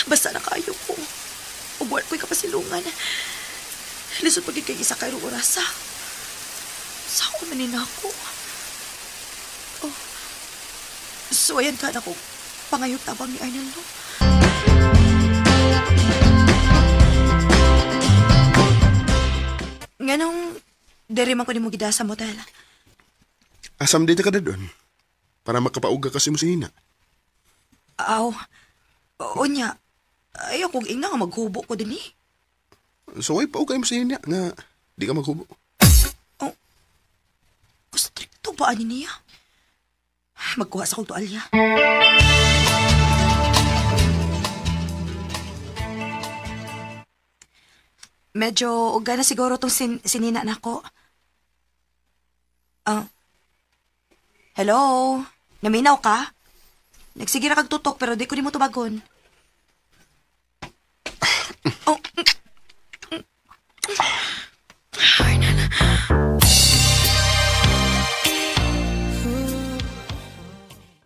Basta na kayo ko. Ubuan ko'y kapasilungan. Lisod pagid kay isa kay orasa. Sa ako man ni ako. Oh. So ayan ka na ko. Pangayog tabang ni Arnel, no? Nganong diri man ko nimo gida sa motel? Asam dito ka na doon. Para makapauga kasi mo si Nina. Aw. Unya. Ayaw kong ingna nga maghubo ko din eh. So ay pauga mo si Nina nga di ka maghubo. Oh. Stricto ba ani niya? Magkuha sa kong tualya. Medyo uga na siguro tong sinina nako. Ah. Hello? Naminaw ka? Nagsige ra kag tutok pero di ko nimo tubagon. Oh.